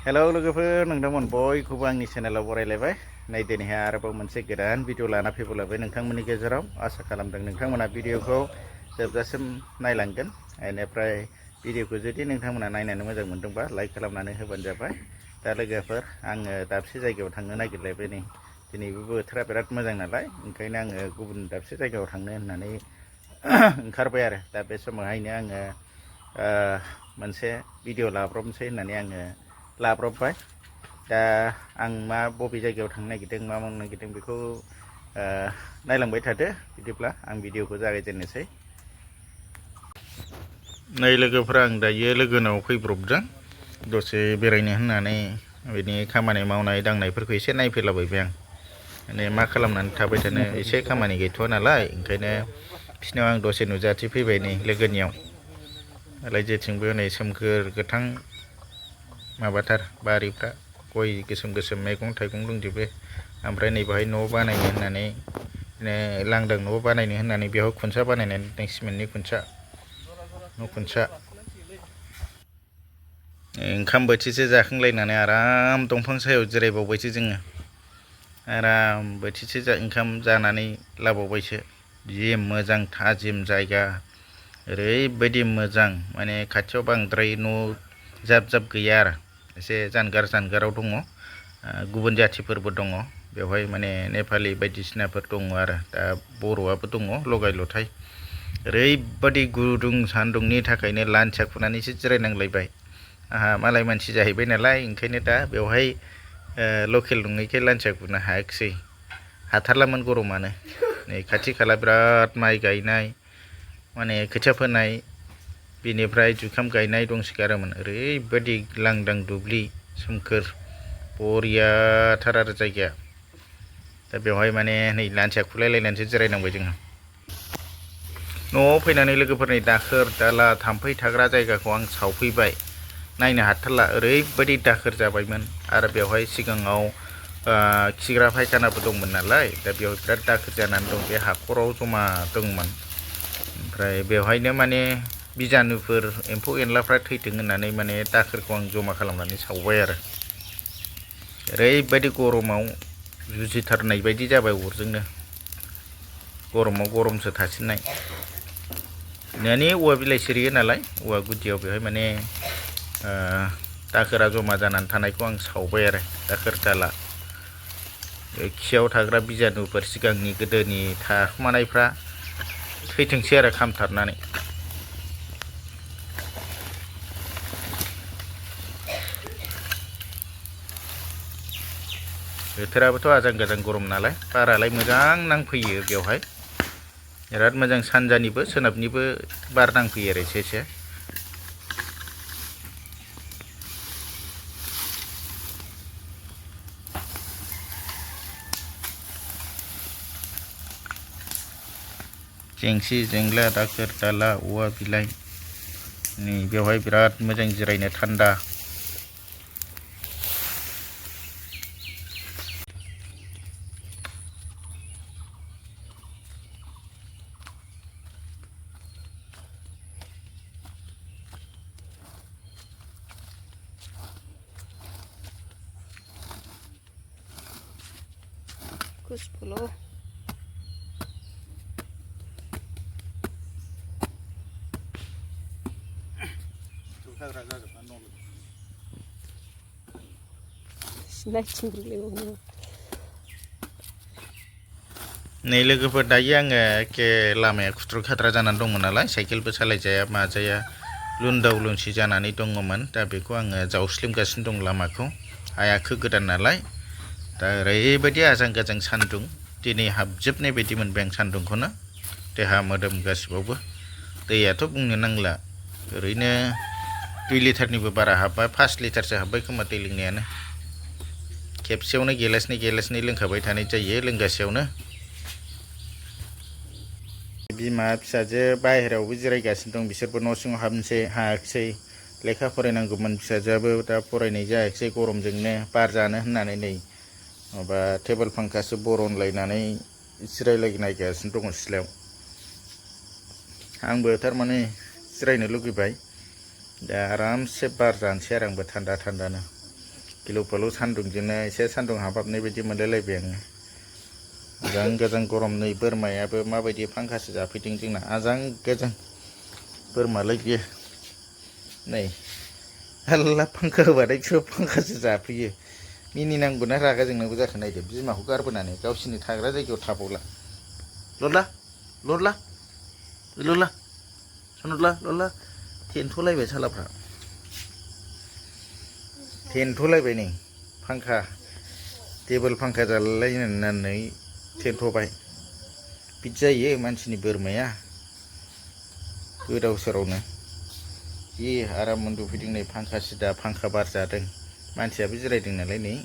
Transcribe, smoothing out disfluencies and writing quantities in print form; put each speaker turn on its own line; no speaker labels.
Hello लोगोफोर नोंथांमोन बयखौबो आंनि चेनेलाव बरायलायबाय नै दिनैहाय आरोबाव मोनसे गोदान भिडिअ लाना फैबावलायबाय नोंथांमोननि गेजेराव आसा खालामदों नोंथांमोना भिडिअखौ जोबजासिम नायलांगोन बेनिफ्राय भिडिअखौ जुदि नोंथांमोना नायनानै मोजां मोनदोंबा लाइक खालामनानै होबानो जाबाय। दा लोगोफोर आङो दाबसे जायगायाव थांनो नागिरलायबाय नै दिनैबो बोथोरा बिराद मोजां नालाय ओंखायनो आङो गुबुन दाबसे जायगायाव थांनो होननानै ओंखारबाय आरो दा बे समावहायनो आङो मोनसे भिडिअ लाब्रबनोसै होननानै आङो लाब्रबबाय। दा आं मा बबे जायगायाव थांनो नागिरदों मा मावनो नागिरदों बेखौ नायलांबाय थादो। बिदिब्ला आं भिडिअखौ जागायजेननोसै। नै लोगोफोरा आं दायो लोगोनाव फैब्रबदों दसे बेरायनो होननानै बिनि खामानि मावनाय दांनायफोरखौ एसे नायफैलाबायबाय आं। माने मा खालामनानै थाबाय थानो एसे खामानि गैथ'वा नालाय ओंखायनो बिसिनाव आं दसे नुजाथि फैबाय नै लोगोनियाव। नालाय जेथिंबो नै सोमखोर गोथां माबाथार बारिफ्रा गय गोसोम गोसोम मैगं थाइगं दंजोबो। ओमफ्राय नै बेहाय न' बानायनो होननानै लांदां न' बानायनो होननानै बेयाव खुन्थिया बानायनानै दोनदों सिमेन्टनि खुन्थिया न' खुन्थिया। ओंखाम बोथिसे जाखांलायनानै आराम दंफां सायाव जिरायबावबायसो जोङो। आराम बोथिसे ओंखाम जानानै लाबावबायसो। जि मोजां थाजिम जायगा ओरैबायदि मोजां माने खाथियाव बांद्राय न' जाब जाब गैया आरो एसे जानगार जानगाराव दङ। गुबुन जाथिफोरबो दङ बेवहाय माने नेपालि बायदिसिनाफोर दङ आरो दा बर'आबो दङ लगाय लथाय। ओरैबादि गुदुं सान्दुंनि थाखायनो लान्थिया खुनानैसो जिरायनांलायबाय। आंहा मालाय मानसि जाहैबाय नालाय ओंखायनो दा बेवहाय लकेल नङैखाय लान्थिया खुनो हायाखिसै। हाथारलामोन गरमानो। नै खाथि खाला बिराद माइ गायनाय माने खोथिया फोनाय बेनिफ्राय जुखाम गायनाय दंसोगारोमोन। ओरैबायदि लांदां दुब्लि सोमखोर बरियाथार आरो जायगाया। दा बेवहाय माने नै लान्थिया खुलायलायनानैसो जिरायनांबाय जोङो। न'आव फैनानै लोगोफोरनि दाखोर दाला थाम्फै थाग्रा जायगाखौ आं सावफैबाय। नायनो हाथारला ओरैबायदि दाखोर जाबायमोन आरो बेवहाय सिगाङाव खिग्रा फायखानाबो दंमोन नालाय दा बेयाव बिराद दाखोर जानानै दं। बे हाखराव जमा दंमोन। ओमफ्राय बेवहायनो माने बिजानुफोर एम्फौ एनलाफ्रा थैथों होननानै माने दाखोरखौ आं जमा खालामनानै सावबाय आरो। ओरैबायदि गरमाव जुजिथारनाय बायदि जाबाय अरजोंनो। गरमाव गरमसो थासिननाय। माने औवा बिलाइ सिरियो नालाय औवा गुदियाव बेवहाय माने दाखोरा जमा जानानै थानायखौ आं सावबाय आरो दाखोर दाला। खियाव थाग्रा बिजानुफोर सिगांनि गोदोनि थाखुमानायफ्रा थैथोंसै आरो खामथारनानै। बोथोराबोथ' आजां गाजां गरम नालाय बारालाय मोजां नांफैयो बेवहाय। बिराद मोजां सानजानिबो सोनाबनिबो बार नांफैयो आरो एसे एसे। जेंसि जेंला दाखोर दाला औवा बिलाइ नै बेवहाय बिराद मोजां जिरायनो थान्दा।
Kuspolo.
नै लोगोफोर दायो आङो एखे लामाया खुथ्रु खाद्रा जानानै दंमोन नालाय साइकेलबो सालायजाया माजाया लुनदाव लुनसि जानानै दङमोन। दा बेखौ आङो जावस्लिमगासिनो दं लामाखौ। हाया गोदान नालाय दा ओरैबायदि आजां गाजां सान्दुं दिनै हाबजोबनाय बायदि मोनबाय आं सान्दुंखौनो देहा मोदोम गासिबावबो। दैयाथ' बुंनो नांला ओरैनो 2 लिटारनिबो बारा हाबबाय 5 लिटारसो हाबबाय खोमा दै लोंनायानो। खेबसेयावनो गेलासनै गेलासनै लोंखाबाय थानाय जायो लोंगासेयावनो। बिमा फिसाजो बाहेरायावबो जिरायगासिनो दं बिसोरबो न' सिङाव हाबनोसै हायाखिसै। लेखा फरायनांगौमोन फिसाजोआबो दा फरायनाय जायाखिसै गरमजोंनो बार जानो होननानै नै माबा टेबोल फांखासो बरनलायनानै जिरायलायनायगासिनो दङ सिथ्लायाव। आंबो थारमाने जिरायनो लुगैबाय दा आरामसे बार जानोसै आरो आंबो थान्दा थान्दानो। गिलु फालु सान्दुंजोंनो एसे सान्दुं हाबाबनाय बायदि मोनलायलायबाय आङो आजां गाजां गरम नै बोरमायाबो माबायदि फांखासो जाफैदों जोंना आजां गाजां बोरमालाय बियो नै हाल्ला फांखा होबाथाय बिसोर फांखासो जाफैयो मिनिनांगौना रागा जोंनांगौ जाखो नायदो बिमाखौ गारबोनानै गावसिनि थाग्रा जायगायाव थाबावला लरला लरला लरला सनदला लरला थेन्थ'लायबाय सालाफ्रा थेन्थ'लायबाय नै फांखा टेबोल फांखा जालायनानै थेन्थ'बाय बिदि जायो मानसिनि बोरमाया गोदाव सोरावनो जि आराम उन्दुफैदों नै फांखा सिदा फांखा बार जादों मानसियाबो जिरायदों नालाय नै